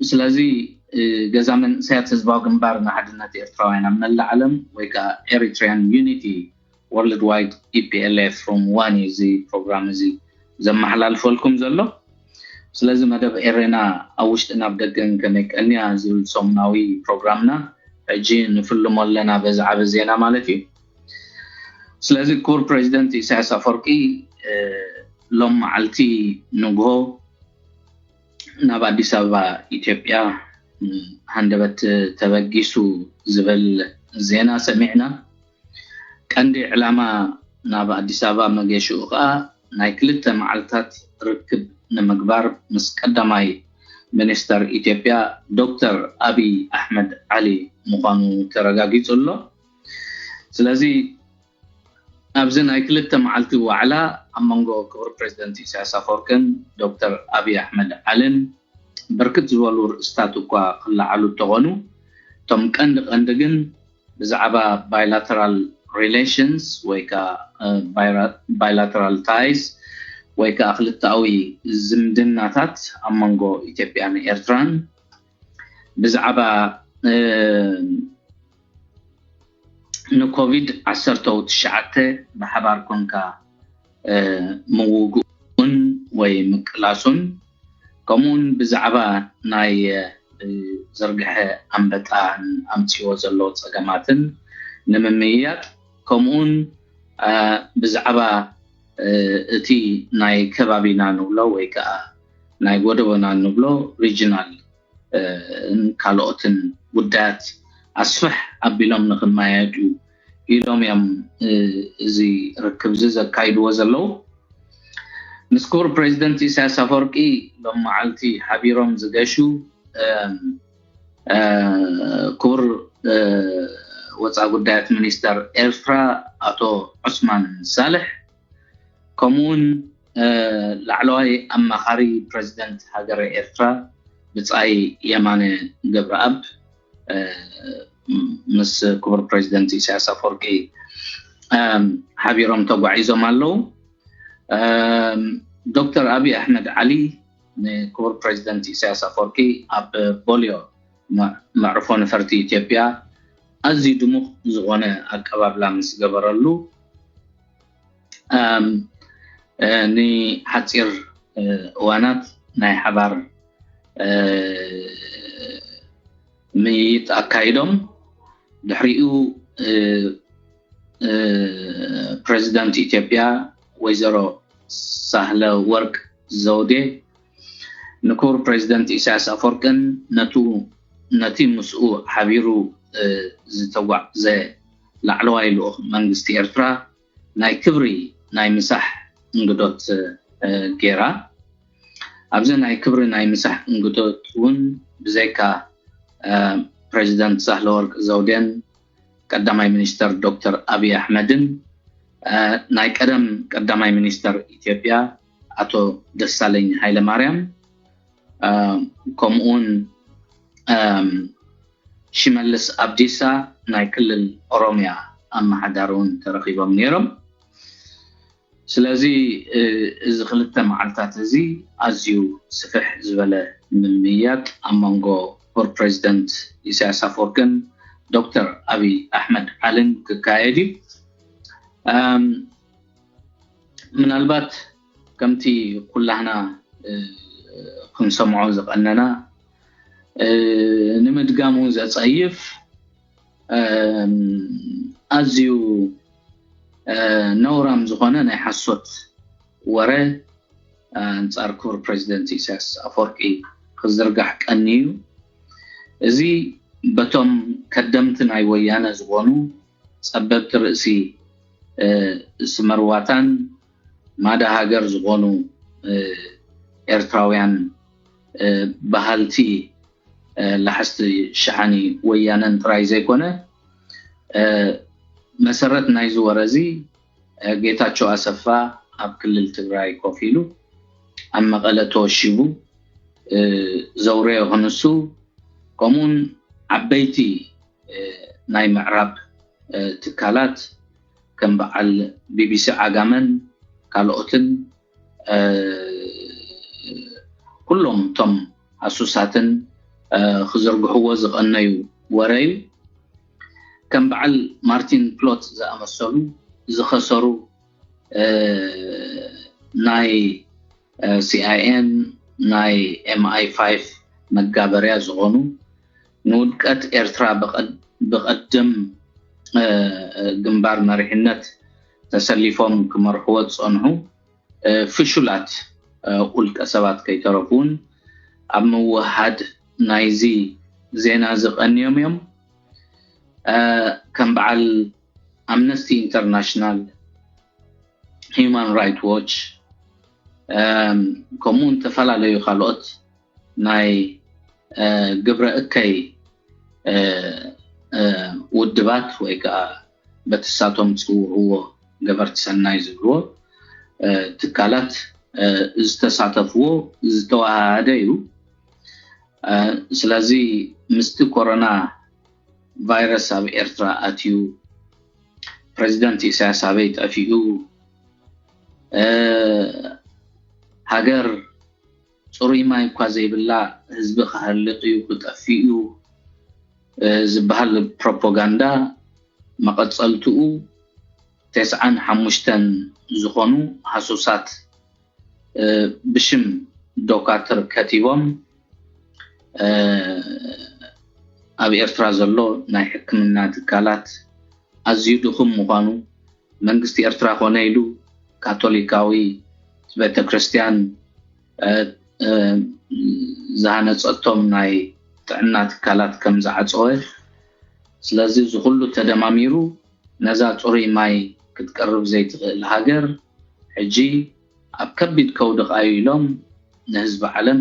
ስለዚ ገዛ መንእሰያት ህዝባዊ ግንባር ንሓድነት ኤርትራውያን ኣብ መላእ ዓለም ወይ ከዓ Eritrean Unity Worldwide E P L F from Wuhan እዩ እዚ ፕሮግራም እዚ ዘመሓላልፈልኩም ዘሎ። ስለዚ መደብ ኤሬና ኣብ ውሽጥን ኣብ ደገን ከመይ ቀንያ ዝብል ሰሙናዊ ፕሮግራምና ሕጂ ንፍልሞ ኣለና በዚ ዓቢ ዜና ማለት እዩ። ስለዚ ክቡር ፕሬዚደንት ኢሳያስ ኣፈወርቂ ሎም መዓልቲ ንግሆ ናብ ኣዲስ ኣበባ ኢትዮጵያ ሃንደበት ተበጊሱ ዝብል ዜና ሰሚዕና። ቀንዲ ዕላማ ናብ ኣዲስ ኣበባ መገሽኡ ከዓ ናይ ክልተ መዓልታት ርክብ ንምግባር ምስ ቀዳማይ ሚኒስተር ኢትዮጵያ ዶክተር ኣብይ ኣሕመድ ዓሊ ምዃኑ ተረጋጊጹ ኣሎ። ስለዚ ኣብዚ ናይ ክልተ መዓልቲ ዋዕላ ኣብ መንጎ ክቡር ፕሬዚደንት ኢሳያስ ኣፈወርቅን ዶክተር ኣብይ ኣሕመድ ዓልን ብርክት ዝበሉ ርእስታት እኳ ክለዓሉ እንተኾኑ፣ እቶም ቀንዲ ቀንዲ ግን ብዛዕባ bilateral relations ወይ ከዓ bilateral ties ወይ ከዓ ክልተኣዊ ዝምድናታት ኣብ መንጎ ኢትዮጵያን ኤርትራን፣ ብዛዕባ ንኮቪድ ዓሰርተ ትሽዓተ ብሓባር ኮንካ ምውግኡን ወይ ምቅላሱን፣ ከምኡውን ብዛዕባ ናይ ዝርግሐ ኣንበጣን ኣምፅዎ ዘሎ ፀገማትን ንምምይያጥ፣ ከምኡውን ብዛዕባ እቲ ናይ ከባቢና ንብሎ ወይ ከዓ ናይ ጎደቦና ንብሎ regional ካልኦትን ጉዳያት ኣስፍሕ ኣቢሎም ንክመያየጡ ኢሎም እዮም እዚ ርክብ እዚ ዘካይድዎ ዘለዉ። ምስ ክቡር ፕሬዚደንት ኢሳያስ ኣፈወርቂ ሎም መዓልቲ ሓቢሮም ዝገሹ ክቡር ወፃኢ ጉዳያት ሚኒስተር ኤርትራ ኣቶ ዑስማን ሳልሕ፣ ከምኡውን ላዕለዋይ ኣማኻሪ ፕሬዚደንት ሃገረ ኤርትራ ብጻይ የማነ ገብረኣብ ምስ ክቡር ፕሬዚደንት ኢሳያስ ኣፈወርቂ ሓቢሮም ተጓዒዞም ኣለዉ። ዶክተር ኣብይ ኣሕመድ ዓሊ ንክቡር ፕሬዚደንት ኢሳያስ ኣፈወርቂ ኣብ ቦልዮ መዕርፎ ነፈርቲ ኢትዮጵያ ኣዝዩ ድሙቕ ዝኾነ ኣቀባብላ ምስ ገበረሉ፣ ንሓፂር እዋናት ናይ ሓባር ምይይጥ ኣካይዶም፣ ድሕሪኡ ፕሬዚደንት ኢትዮጵያ ወይዘሮ ሳህለ ወርቅ ዘውዴ ንክቡር ፕሬዚደንት ኢሳያስ ኣፈወርቅን ነቲ ምስኡ ሓቢሩ ዝተጓዕዘ ላዕለዋይ ልኡኽ መንግስቲ ኤርትራ ናይ ክብሪ ናይ ምሳሕ እንግዶት ገይራ። ኣብዚ ናይ ክብሪ ናይ ምሳሕ እንግዶት እውን ብዘይካ ፕሬዚደንት ሳህለወርቅ ዘውዴን ቀዳማይ ሚኒስተር ዶክተር ኣብይ ኣሕመድን ናይ ቀደም ቀዳማይ ሚኒስተር ኢትዮጵያ ኣቶ ደሳለኝ ሃይለማርያም ከምኡውን ሽመልስ ኣብዲሳ ናይ ክልል ኦሮሚያ ኣመሓዳሪ እውን ተረኺቦም ነይሮም። ስለዚ እዚ ክልተ መዓልታት እዚ ኣዝዩ ስፍሕ ዝበለ ምምይያጥ ኣብ መንጎ ክቡር ፕሬዚደንት ኢሳያስ ኣፈወርቅን ዶክተር ኣብይ ኣሕመድ ዓልን ክካየድ እዩ። ምናልባት ከምቲ ኩላህና ክንሰምዖ ዝቐነና ንምድጋሙ ዘፀይፍ ኣዝዩ ነውራም ዝኾነ ናይ ሓሶት ወረ ኣንጻር ክቡር ፕሬዚደንት ኢሳያስ ኣፈወርቂ ክዝርጋሕ ቀንዩ። እዚ በቶም ከደምቲ ናይ ወያነ ዝኾኑ ጸበብቲ ርእሲ ስመርዋታን ማዳ ሃገር ዝኾኑ ኤርትራውያን በሃልቲ ላሕስቲ ሸሓኒ ወያነን ጥራይ ዘይኮነ፣ መሰረት ናይዚ ወረ እዚ ጌታቸው ኣሰፋ ኣብ ክልል ትግራይ ኮፍ ኢሉ ኣብ መቐለ ተወሺቡ ዘውረዮ ክንሱ፣ ከምኡውን ዓበይቲ ናይ ምዕራብ ትካላት ከም በዓል ቢቢሲ ዓጋመን ካልኦትን ኩሎም እቶም ሃሱሳትን ክዝርግሕዎ ዝቐነዩ ወረ እዩ። ከም በዓል ማርቲን ፕሎት ዝኣመሰሉ ዝኸሰሩ ናይ ሲኣይኤን ናይ ኤምኣይ ፋይቭ መጋበርያ ዝኾኑ ንውድቀት ኤርትራ ብቐደም ግንባር መሪሕነት ተሰሊፎም ክመርሕዎ ዝጸንሑ ፍሹላት ውልቀ ሰባት ከይተረፉ እውን ኣብ ምውሃድ ናይዚ ዜና እዚ ቀንዮም እዮም። ከም በዓል ኣምነስቲ ኢንተርናሽናል፣ ሂዩማን ራይት ዎች፣ ከምኡ ዝተፈላለዩ ካልኦት ናይ ግብረ እከይ ውድባት ወይ ከዓ በትሳቶም ዝፅውዕዎ ገበርቲ ሰናይ ዝብልዎ ትካላት ዝተሳተፍዎ ዝተዋሃደ እዩ። ስለዚ ምስቲ ኮሮና ቫይረስ ኣብ ኤርትራ ኣትዩ፣ ፕሬዚደንት ኢሳያስ ኣበይ ጠፊኡ፣ ሃገር ፅሩይ ማይ እኳ ዘይብላ ህዝቢ ክሃልቅ እዩ ክጠፍእ እዩ ዝበሃል ፕሮፓጋንዳ መቐፀልትኡ ተስዓን ሓሙሽተን ዝኾኑ ሃሱሳት ብሽም ዶካትር ከቲቦም ኣብ ኤርትራ ዘሎ ናይ ሕክምና ትካላት ኣዝዩ ድኹም ምዃኑ መንግስቲ ኤርትራ ኮነ ኢሉ ካቶሊካዊ ቤተ ክርስቲያን ዝሃነፀቶም ናይ ጥዕና ትካላት ከም ዝዓፀወ፣ ስለዚ እዚ ኩሉ ተደማሚሩ ነዛ ፅሩይ ማይ ክትቀርብ ዘይትኽእል ሃገር ሕጂ ኣብ ከቢድ ከውድቕ እዩ ኢሎም ንህዝቢ ዓለም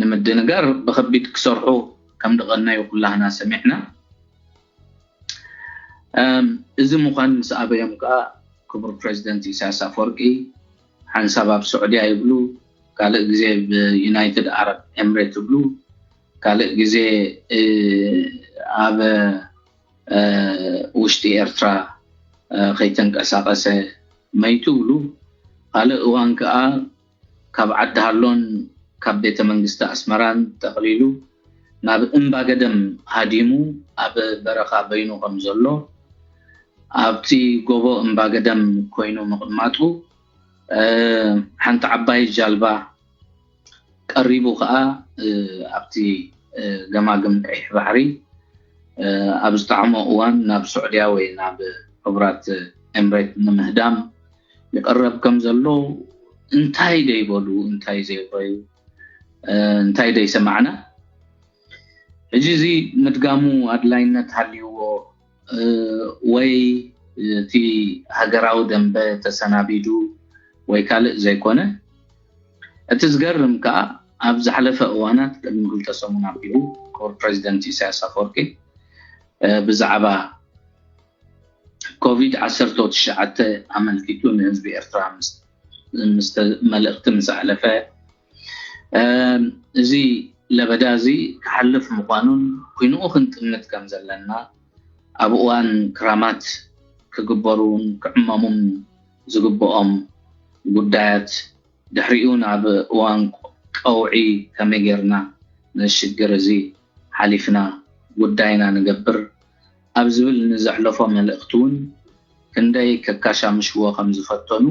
ንምድንጋር ብከቢድ ክሰርሑ ከም ዝቐነዩ ኩላህና ሰሚዕና። እዚ ምዃን ምስ ኣበዮም ከዓ ክቡር ፕሬዚደንት ኢሳያስ ኣፈወርቂ ሓንሳብ ኣብ ስዑድያ ይብሉ፣ ካልእ ግዜ ብዩናይትድ ኣረብ ኤምሬት ይብሉ፣ ካልእ ግዜ ኣብ ውሽጢ ኤርትራ ከይተንቀሳቐሰ መይቱ ይብሉ። ካልእ እዋን ከዓ ካብ ዓዲ ሃሎን ካብ ቤተ መንግስቲ ኣስመራን ጠቕሊሉ ናብ እምባ ገደም ሃዲሙ ኣብ በረኻ በይኑ ከም ዘሎ ኣብቲ ጎቦ እምባ ገደም ኮይኑ ምቕማጡ ሓንቲ ዓባይ ጃልባ ቀሪቡ ከዓ ኣብቲ ገማግም ቀይሕ ባሕሪ ኣብ ዝጠዓሞ እዋን ናብ ስዑድያ ወይ ናብ ሕቡራት ኤምሬት ንምህዳም ይቐረብ ከም ዘሎ እንታይ ደይበሉ እንታይ ዘይረዩ እንታይ ደይሰማዕና። ሕጂ እዚ ምድጋሙ ኣድላይነት ሃልይዎ ወይ እቲ ሃገራዊ ደንበ ተሰናቢዱ ወይ ካልእ ዘይኮነ፣ እቲ ዝገርም ከዓ ኣብ ዝሓለፈ እዋናት ቅድሚ ክልተ ሰሙን ኣቢሉ ክቡር ፕሬዚደንት ኢሳያስ ኣፈወርቂ ብዛዕባ ኮቪድ ዓሰርተ ትሽዓተ ኣመልኪቱ ንህዝቢ ኤርትራ ምስ መልእኽቲ ምስ ኣሕለፈ እዚ ለበዳ እዚ ክሓልፍ ምዃኑን ኩይንኡ ክንጥምት ከም ዘለና ኣብ እዋን ክራማት ክግበሩን ክዕመሙን ዝግብኦም ጉዳያት ድሕሪኡ ናብ እዋን ቀውዒ ከመይ ጌርና ነዚ ሽግር እዚ ሓሊፍና ጉዳይና ንገብር ኣብ ዝብል ንዘሕለፎ መልእኽቲ እውን ክንደይ ከካሻምሽዎ ከም ዝፈተኑ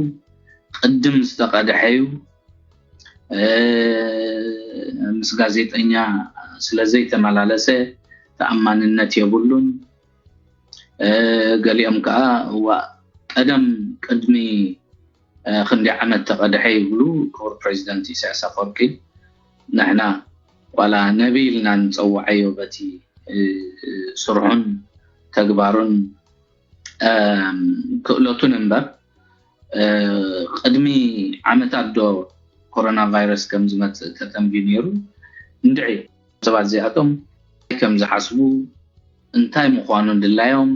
ቅድም ዝተቐድሐ እዩ። ምስ ጋዜጠኛ ስለ ዘይተመላለሰ ተኣማንነት የብሉን። ገሊኦም ከዓ እዋ ቀደም ቅድሚ ክንዲ ዓመት ተቐድሐ ይብሉ ክቡር ፕሬዚደንት ኢሳያስ ኣፈወርቂ። ንሕና ዋላ ነቢ ኢልና ንፀውዓዮ በቲ ስርሑን ተግባሩን ክእለቱን እምበር ቅድሚ ዓመታት ዶ ኮሮና ቫይረስ ከም ዝመፅእ ተተንብዩ ነይሩ? እንድዒ ሰባት እዚኣቶም ከም ዝሓስቡ እንታይ ምዃኑ ድላዮም፣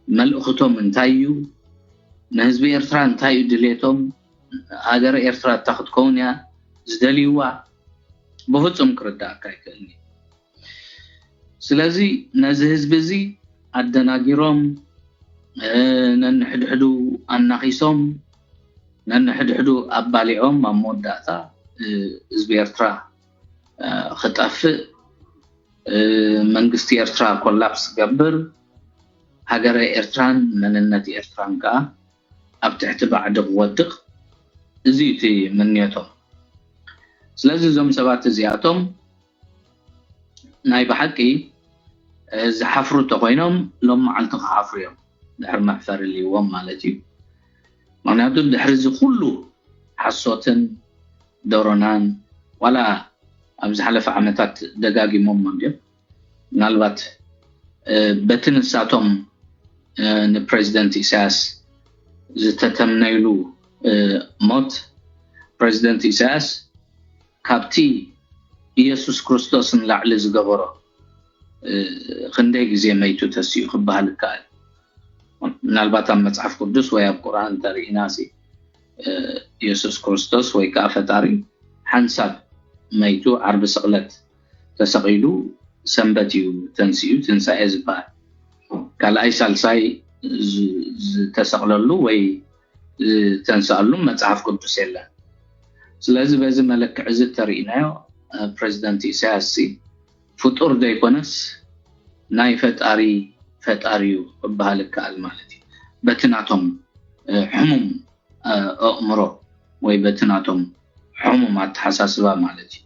መልእኽቶም እንታይ እዩ፣ ንህዝቢ ኤርትራ እንታይ እዩ ድሌቶም፣ ሃገረ ኤርትራ እታ ክትከውን እያ ዝደልይዋ ብፍጹም ክርዳእካ ኣይክእልን እዩ። ስለዚ ነዚ ህዝቢ እዚ ኣደናጊሮም ነንሕድሕዱ ኣናኺሶም ነንሕድሕዱ ኣባሊዖም ኣብ መወዳእታ ህዝቢ ኤርትራ ክጠፍእ፣ መንግስቲ ኤርትራ ኮላፕስ ክገብር፣ ሃገረ ኤርትራን መንነት ኤርትራን ከዓ ኣብ ትሕቲ ባዕዲ ክወድቕ፣ እዚ እቲ ምንዮቶም። ስለዚ እዞም ሰባት እዚኣቶም ናይ ብሓቂ ዝሓፍሩ እንተኮይኖም ሎም መዓልቲ ክሓፍሩ እዮም፣ ድሕሪ መሕፈሪ ልይዎም ማለት እዩ። ምክንያቱ ድሕሪ እዚ ኩሉ ሓሶትን ደሮናን ዋላ ኣብ ዝሓለፈ ዓመታት ደጋጊሞም እንዲዮም። ምናልባት በቲ ንሳቶም ንፕሬዚደንት ኢሳያስ ዝተተምነይሉ ሞት፣ ፕሬዚደንት ኢሳያስ ካብቲ ኢየሱስ ክርስቶስ ንላዕሊ ዝገበሮ ክንደይ ግዜ መይቱ ተሲኡ ክበሃል ይከኣል። ምናልባት ኣብ መጽሓፍ ቅዱስ ወይ ኣብ ቁርኣን እንተርኢና ሲ ኢየሱስ ክርስቶስ ወይ ከዓ ፈጣሪ ሓንሳብ መይቱ ዓርቢ ስቕለት ተሰቒሉ ሰንበት እዩ ተንሲኡ ትንሳኤ ዝበሃል። ካልኣይ ሳልሳይ ዝተሰቕለሉ ወይ ዝተንስኣሉ መጽሓፍ ቅዱስ የለን። ስለዚ በዚ መለክዕ እዚ ተርኢናዮ ፕሬዚደንት ኢሳያስ ሲ ፍጡር ዘይኮነስ ናይ ፈጣሪ ፈጣሪ እዩ ክበሃል ይከኣል ማለት እዩ። በቲ ናቶም ሕሙም ኣእምሮ ወይ በቲ ናቶም ሕሙም ኣተሓሳስባ ማለት እዩ።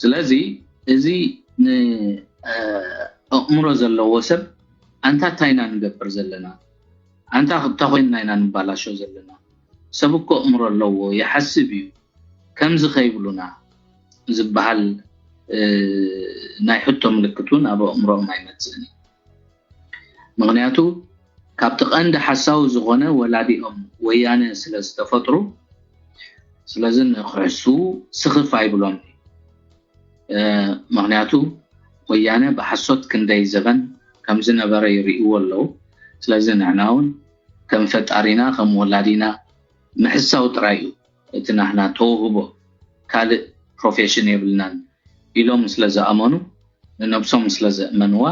ስለዚ እዚ ንኣእምሮ ዘለዎ ሰብ ኣንታ እንታይ ኢና ንገብር ዘለና? ኣንታ እንታይ ኮይንና ኢና ንባላሾ ዘለና? ሰብ እኮ ኣእምሮ ኣለዎ፣ ይሓስብ እዩ፣ ከምዚ ከይብሉና ዝበሃል ናይ ሕቶ ምልክት እውን ኣብ ኣእምሮኦም ኣይመፅእን እዩ። ምክንያቱ ካብቲ ቀንዲ ሓሳዊ ዝኾነ ወላዲኦም ወያነ ስለ ዝተፈጥሩ፣ ስለዚ ንክሕስዉ ስኽፍ ኣይብሎም። ምክንያቱ ወያነ ብሓሶት ክንደይ ዘበን ከምዝነበረ ይርእይዎ ኣለዉ። ስለዚ ንሕና እውን ከም ፈጣሪና ከም ወላዲና ምሕሳው ጥራይ እዩ እቲ ናህና ተውህቦ፣ ካልእ ፕሮፌሽን የብልናን ኢሎም ስለ ዝኣመኑ፣ ንነብሶም ስለ ዘእመንዋ፣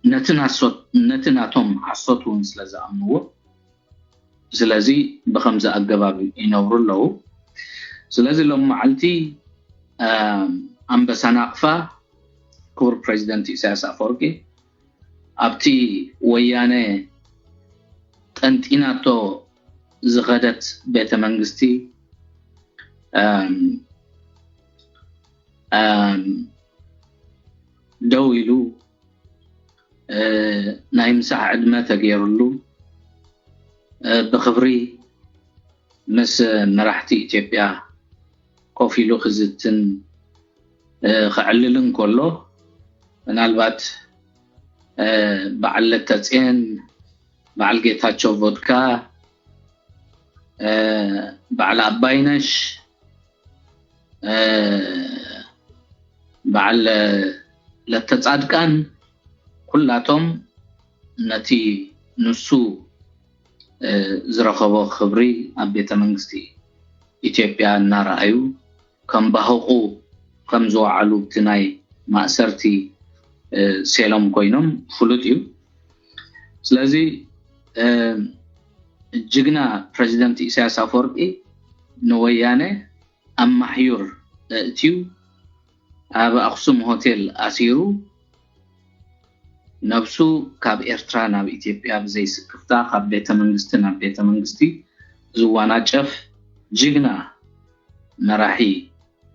ነቲ ናሶት ነቲ ናቶም ሓሶት እውን ስለ ዝኣምንዎ፣ ስለዚ ብኸምዚ ኣገባብ ይነብሩ ኣለዉ። ስለዚ ሎም መዓልቲ ኣንበሳ ናቕፋ ክቡር ፕሬዚደንት ኢሳያስ ኣፈወርቂ ኣብቲ ወያነ ጠንጢናቶ ዝኸደት ቤተ መንግስቲ ደው ኢሉ ናይ ምሳሕ ዕድመ ተገይሩሉ ብክብሪ ምስ መራሕቲ ኢትዮጵያ ኮፍ ኢሉ ክዝትን ክዕልልን ከሎ፣ ምናልባት በዓል ለተፅየን፣ በዓል ጌታቸው ቮድካ፣ በዓል ኣባይነሽ፣ በዓል ለተፃድቃን ኩላቶም ነቲ ንሱ ዝረኸቦ ክብሪ ኣብ ቤተ መንግስቲ ኢትዮጵያ እናረኣዩ ከም ባህቑ ከም ዝወዓሉ እቲ ናይ ማእሰርቲ ሴሎም ኮይኖም ፍሉጥ እዩ። ስለዚ ጅግና ፕሬዚደንት ኢሳያስ ኣፈወርቂ ንወያነ ኣብ ማሕዩር እእትዩ ኣብ ኣክሱም ሆቴል ኣሲሩ ነብሱ ካብ ኤርትራ ናብ ኢትዮጵያ ብዘይስክፍታ ካብ ቤተ መንግስቲ ናብ ቤተ መንግስቲ ዝዋናጨፍ ጅግና መራሒ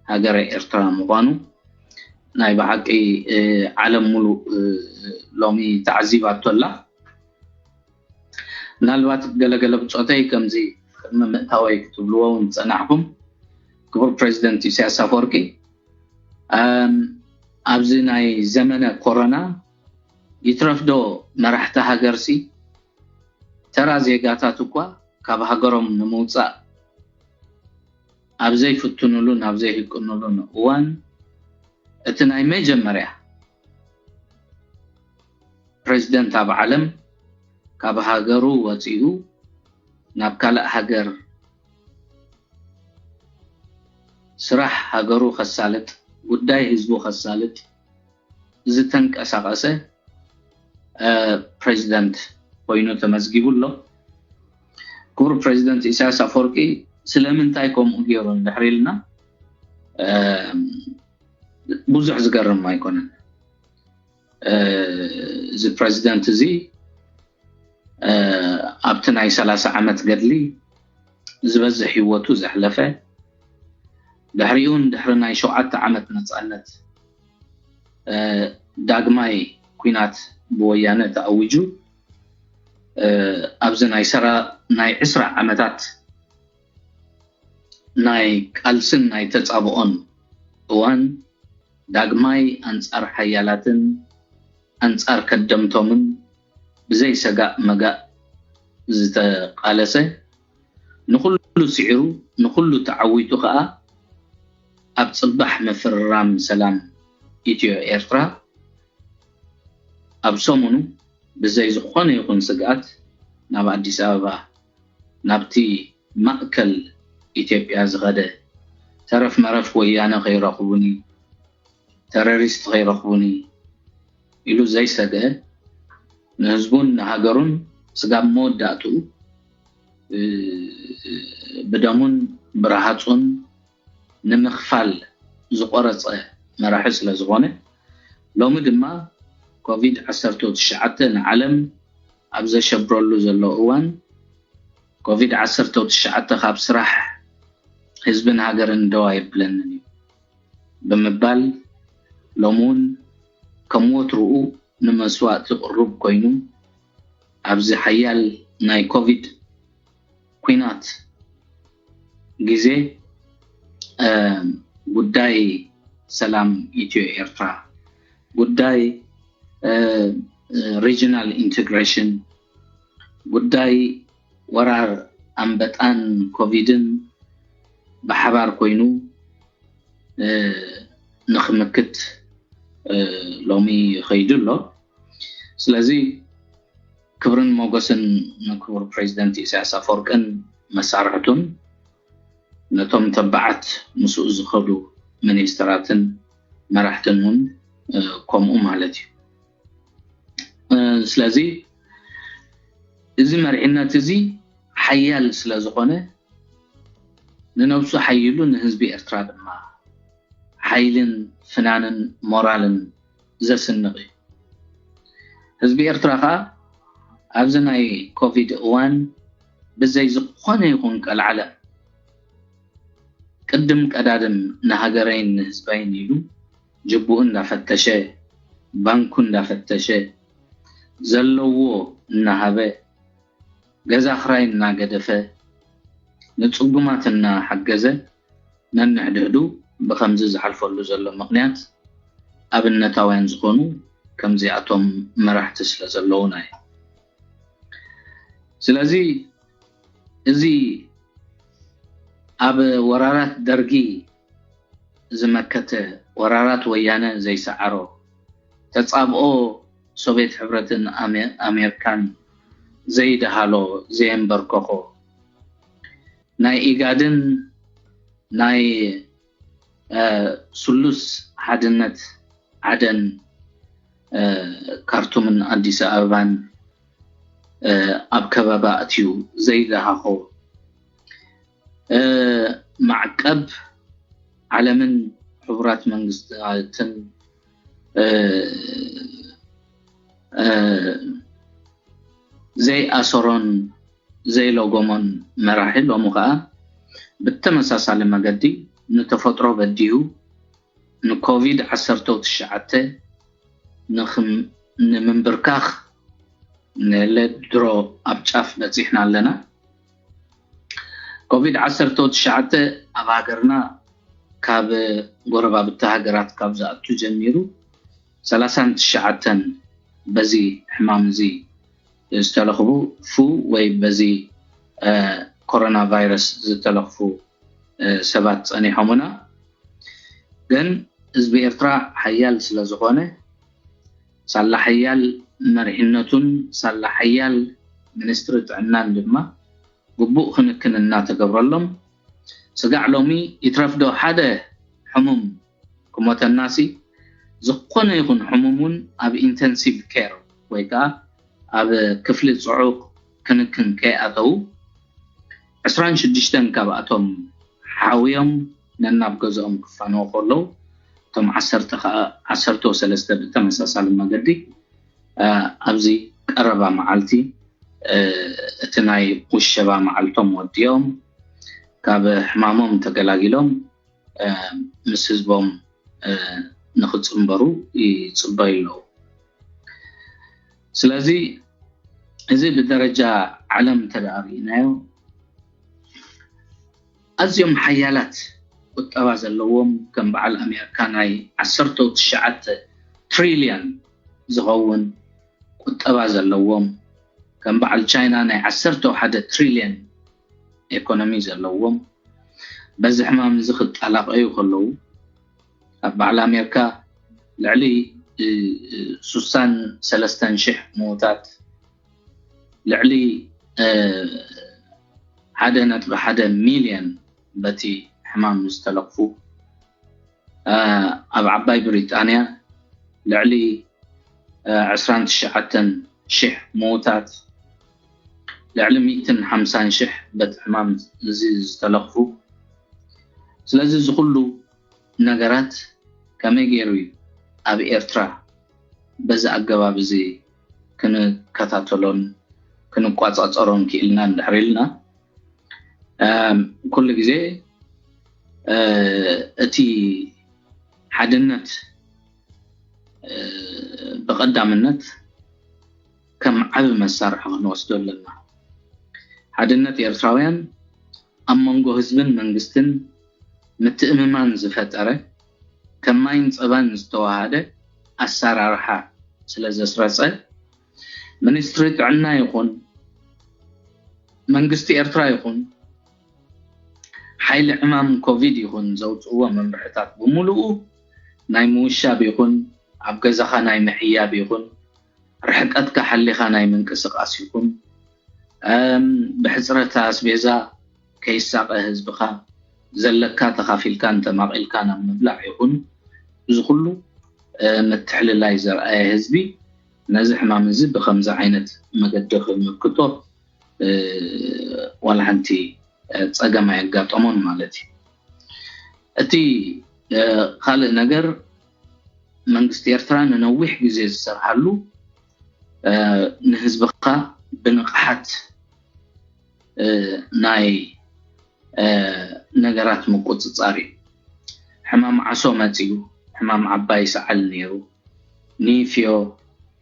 ሃገረ ኤርትራ ምዃኑ ናይ ብሓቂ ዓለም ሙሉእ ሎሚ ተዓዚባቶ ኣላ። ምናልባት ገለገለ ብፆተይ ከምዚ ቅድሚ ምእታወይ ክትብልዎ እውን ዝፀናሕኩም ክቡር ፕሬዚደንት ኢሳያስ ኣፈወርቂ ኣብዚ ናይ ዘመነ ኮሮና ይትረፍዶ መራሕቲ ሃገርሲ ተራ ዜጋታት እኳ ካብ ሃገሮም ንምውፃእ ኣብ ዘይፍትኑሉን ኣብ ዘይህቅኑሉን እዋን እቲ ናይ መጀመርያ ፕሬዚደንት ኣብ ዓለም ካብ ሃገሩ ወፂኡ ናብ ካልእ ሃገር ስራሕ ሃገሩ ከሳልጥ ጉዳይ ህዝቡ ከሳልጥ ዝተንቀሳቐሰ ፕሬዚደንት ኮይኑ ተመዝጊቡ ኣሎ። ክቡር ፕሬዚደንት ኢሳያስ ኣፈወርቂ ስለምንታይ ከምኡ ገይሩ እንድሕር ኢልና ብዙሕ ዝገርም ኣይኮነን። እዚ ፕረዚደንት እዚ ኣብቲ ናይ ሰላሳ ዓመት ገድሊ ዝበዝሕ ህይወቱ ዘሕለፈ፣ ድሕሪኡን ድሕሪ ናይ ሸውዓተ ዓመት ነፃነት ዳግማይ ኲናት ብወያነ ተኣዊጁ፣ ኣብዚ ናይ ሰራ ናይ ዕስራ ዓመታት ናይ ቃልስን ናይ ተጻብኦን እዋን ዳግማይ ኣንጻር ሓያላትን ኣንጻር ከደምቶምን ብዘይ ሰጋእ መጋእ ዝተቃለሰ፣ ንኹሉ ስዒሩ ንኹሉ ተዓዊቱ ከኣ ኣብ ጽባሕ ምፍርራም ሰላም ኢትዮ ኤርትራ ኣብ ሰሙኑ ብዘይ ዝኾነ ይኹን ስግኣት ናብ ኣዲስ ኣበባ ናብቲ ማእከል ኢትዮጵያ ዝኸደ፣ ተረፍ መረፍ ወያነ ከይረኽቡኒ፣ ተረሪስት ከይረኽቡኒ ኢሉ ዘይሰግአ፣ ንህዝቡን ንሃገሩን ስጋብ መወዳእትኡ ብደሙን ብረሃጹን ንምኽፋል ዝቆረጸ መራሒ ስለ ዝኾነ፣ ሎሚ ድማ ኮቪድ ዓሰርተ ትሽዓተ ንዓለም ኣብ ዘሸብረሉ ዘሎ እዋን፣ ኮቪድ ዓሰርተ ትሽዓተ ካብ ስራሕ ህዝብን ሃገርን ደው ኣየብለንን እዩ ብምባል፣ ሎሚ እውን ከም ወትርኡ ንመስዋእቲ ቅሩብ ኮይኑ፣ ኣብዚ ሓያል ናይ ኮቪድ ኲናት ግዜ ጉዳይ ሰላም ኢትዮ ኤርትራ፣ ጉዳይ ሪጅናል ኢንቴግሬሽን፣ ጉዳይ ወራር ኣንበጣን ኮቪድን ብሓባር ኮይኑ ንክምክት ሎሚ ይኸይዱ ኣሎ። ስለዚ ክብርን ሞገስን ንክቡር ፕሬዚደንት ኢሳያስ ኣፈወርቅን መሳርሕቱን ነቶም ተባዓት ምስኡ ዝኸዱ ሚኒስትራትን መራሕትን እውን ከምኡ ማለት እዩ። ስለዚ እዚ መሪሕነት እዚ ሓያል ስለ ዝኾነ ንነብሱ ሓይሉ ንህዝቢ ኤርትራ ድማ ሓይልን ፍናንን ሞራልን ዘስንቕ እዩ። ህዝቢ ኤርትራ ከኣ ኣብዚ ናይ ኮቪድ እዋን ብዘይ ዝኾነ ይኹን ቀልዓለም ቅድም ቀዳድም ንሃገረይን ንህዝበይን ኢሉ ጅቡኡ እንዳፈተሸ፣ ባንኩ እንዳፈተሸ፣ ዘለዎ እናሃበ፣ ገዛ ክራይ እናገደፈ፣ ንጽጉማት እናሓገዘ፣ ነንሕድሕዱ ብኸምዚ ዝሓልፈሉ ዘሎ ምኽንያት ኣብነታውያን ዝኾኑ ከምዚኣቶም መራሕቲ ስለ ዘለዉና እዩ። ስለዚ እዚ ኣብ ወራራት ደርጊ ዝመከተ፣ ወራራት ወያነ ዘይሰዓሮ፣ ተጻብኦ ሶቬት ሕብረትን ኣሜ-፣ ኣሜሪካን ዘይደሃሎ፣ ዘየንበርከኾ፣ ናይ ኢጋድን ናይ ስሉስ ሓድነት ዓደን ካርቱምን ኣዲስ ኣበባን ኣብ ከበባ ኣትዩ ዘይደሃኾ፣ ማዕቀብ ዓለምን ሕቡራት መንግስታትን ዘይኣሰሮን ዘይለጎሞን መራሒ ሎሚ ከኣ ብተመሳሳሊ መገዲ ንተፈጥሮ በዲሁ ንኮቪድ ዓሰርተ ትሽዓተ ንምንብርካኽ ንለ ድሮ ኣብ ጫፍ በጺሕና ኣለና። ኮቪድ ዓሰርተ ትሽዓተ ኣብ ሃገርና ካብ ጎረባብቲ ሃገራት ካብ ዝኣቱ ጀሚሩ ሰላሳን ትሽዓተን በዚ ሕማም እዚ ዝተለኽፉ ወይ በዚ ኮሮና ቫይረስ ዝተለኽፉ ሰባት ጸኒሖምና። ግን ህዝቢ ኤርትራ ሓያል ስለ ዝኾነ ሳላ ሓያል መሪሕነቱን ሳላ ሓያል ሚኒስትሪ ጥዕናን ድማ ግቡእ ክንክን እናተገብረሎም፣ ስጋዕ ሎሚ ይትረፍዶ ሓደ ሕሙም ክሞተናሲ፣ ዝኾነ ይኹን ሕሙም እውን ኣብ ኢንተንሲቭ ኬር ወይ ከዓ ኣብ ክፍሊ ጽዑቕ ክንክን ከይኣተዉ፣ ዕስራን ሽዱሽተን ካብኣቶም ሓውዮም ነናብ ገዝኦም ክፋነዉ ከለዉ፣ እቶም ዓሰርተ ከዓ ዓሰርተ ሰለስተ ብተመሳሳሊ መገዲ ኣብዚ ቀረባ መዓልቲ እቲ ናይ ውሸባ መዓልቶም ወዲኦም ካብ ሕማሞም ተገላጊሎም ምስ ህዝቦም ንክፅንበሩ ይፅበዩ ኣለዉ። ስለዚ እዚ ብደረጃ ዓለም እንተደኣ ርኢናዮ ኣዝዮም ሓያላት ቁጠባ ዘለዎም ከም በዓል ኣሜሪካ ናይ ዓሰርተ ትሽዓተ ትሪልዮን ዝኸውን ቁጠባ ዘለዎም ከም በዓል ቻይና ናይ ዓሰርተ ሓደ ትሪልዮን ኤኮኖሚ ዘለዎም በዚ ሕማም እዚ ክጠላቀዩ ከለዉ ኣብ በዓል ኣሜሪካ ልዕሊ ሱሳን ሰለስተን ሽሕ ምዉታት ልዕሊ ሓደ ነጥቢ ሓደ ሚልዮን በቲ ሕማም ዝተለኽፉ ኣብ ዓባይ ብሪጣንያ ልዕሊ ዕስራን ትሽዓተን ሽሕ ምዉታት ልዕሊ ሚእትን ሓምሳን ሽሕ በቲ ሕማም እዚ ዝተለኽፉ ስለዚ እዚ ኩሉ ነገራት ከመይ ገይሩ እዩ ኣብ ኤርትራ በዚ ኣገባብ እዚ ክንከታተሎን ክንቋፃፀሮን ክኢልና እንድሕር ኢልና ኩሉ ግዜ እቲ ሓድነት ብቐዳምነት ከም ዓቢ መሳርሒ ክንወስዶ ኣለና። ሓድነት ኤርትራውያን ኣብ መንጎ ህዝብን መንግስትን ምትእምማን ዝፈጠረ ከም ማይን ፀባን ዝተዋሃደ ኣሰራርሓ ስለ ዘስረፀ ሚኒስትሪ ጥዕና ይኹን መንግስቲ ኤርትራ ይኹን ሓይሊ ዕማም ኮቪድ ይኹን ዘውፅእዎ መምርሕታት ብምሉኡ ናይ ምውሻብ ይኹን ኣብ ገዛኻ ናይ ምሕያብ ይኹን ርሕቀትካ ሓሊኻ ናይ ምንቅስቃስ ይኹን ብሕፅረት ኣስቤዛ ከይሳቐ ህዝብኻ ዘለካ ተኻፊልካን ተማቒልካን ኣብ ምብላዕ ይኹን እዚ ኩሉ ምትሕልላይ ዘርኣየ ህዝቢ ነዚ ሕማም እዚ ብኸምዚ ዓይነት መገዲ ክምክቶ ዋላ ሓንቲ ፀገም ኣየጋጠሞን ማለት እዩ። እቲ ካልእ ነገር መንግስቲ ኤርትራ ንነዊሕ ግዜ ዝሰርሓሉ ንህዝብኻ ብንቕሓት ናይ ነገራት ምቁፅፃር እዩ። ሕማም ዓሶ መፂኡ፣ ሕማም ዓባይ ሰዓል ነይሩ፣ ኒፍዮ፣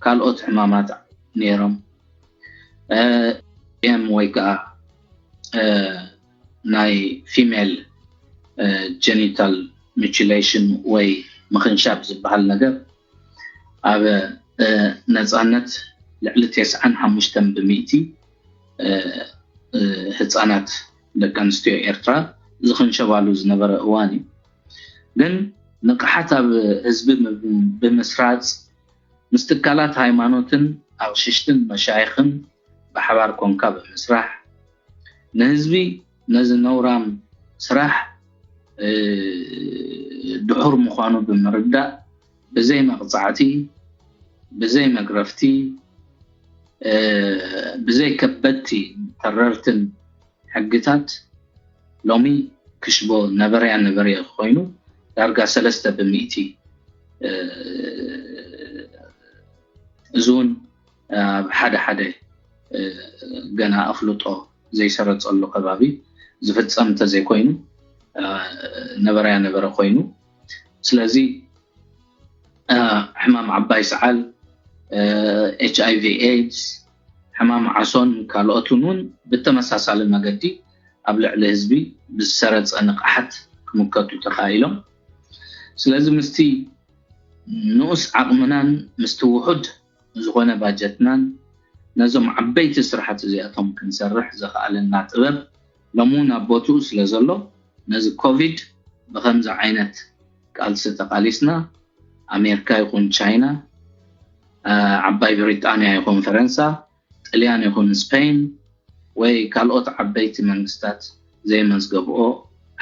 ካልኦት ሕማማት ነይሮም። ኤም ወይ ከዓ ናይ ፊሜል ጀኒታል ሚቹሌሽን ወይ ምኽንሻብ ዝበሃል ነገር ኣብ ነፃነት ልዕሊ ተስዓን ሓሙሽተን ብሚእቲ ህፃናት ደቂ ኣንስትዮ ኤርትራ ዝኽንሸባሉ ዝነበረ እዋን እዩ። ግን ንቕሓት ኣብ ህዝቢ ብምስራፅ ምስ ትካላት ሃይማኖትን ኣቕሽሽትን መሻይኽን ብሓባር ኮንካ ብምስራሕ ንህዝቢ ነዚ ነውራም ስራሕ ድሑር ምዃኑ ብምርዳእ ብዘይ መቕፃዕቲ፣ ብዘይ መግረፍቲ፣ ብዘይ ከበድቲ ተረርትን ሕግታት ሎሚ ክሽቦ ነበረያ ነበረዮ ኮይኑ ዳርጋ ሰለስተ ብሚእቲ እዚ እውን ኣብ ሓደ ሓደ ገና ኣፍልጦ ዘይሰረፀሉ ከባቢ ዝፍፀም እንተዘይኮይኑ ነበረያ ነበረ ኮይኑ ስለዚ ሕማም ዓባይ ሰዓል ኤች ኣይ ቪ ኤድስ ሕማም ዓሶን ካልኦትን እውን ብተመሳሳሊ መገዲ ኣብ ልዕሊ ህዝቢ ብዝሰረፀ ንቕሓት ክምከቱ ተኻኢሎም ስለዚ ምስቲ ንኡስ ዓቕምናን ምስቲ ውሑድ ዝኾነ ባጀትናን ነዞም ዓበይቲ ስራሕቲ እዚኣቶም ክንሰርሕ ዘኽኣለና ጥበብ ሎሚ እውን ኣብ ቦትኡ ስለ ዘሎ ነዚ ኮቪድ ብኸምዚ ዓይነት ቃልሲ ተቓሊስና ኣሜሪካ ይኹን ቻይና ዓባይ ብሪጣንያ ይኹን ፈረንሳ ጥልያን ይኹን ስፔን ወይ ካልኦት ዓበይቲ መንግስታት ዘይመዝገብኦ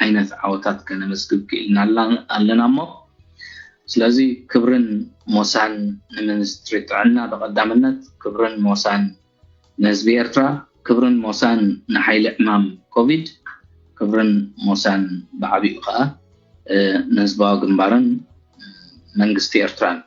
ዓይነት ዓወታት ከነመዝግብ ክኢልና ኣለና እሞ ስለዚ ክብርን ሞሳን ንሚኒስትሪ ጥዕና ብቐዳምነት ክብርን ሞሳን ንህዝቢ ኤርትራ ክብርን ሞሳን ንሓይሊ ዕማም ኮቪድ ክብርን ሞሳን ብዓቢኡ ከዓ ንህዝባዊ ግንባርን መንግስቲ ኤርትራን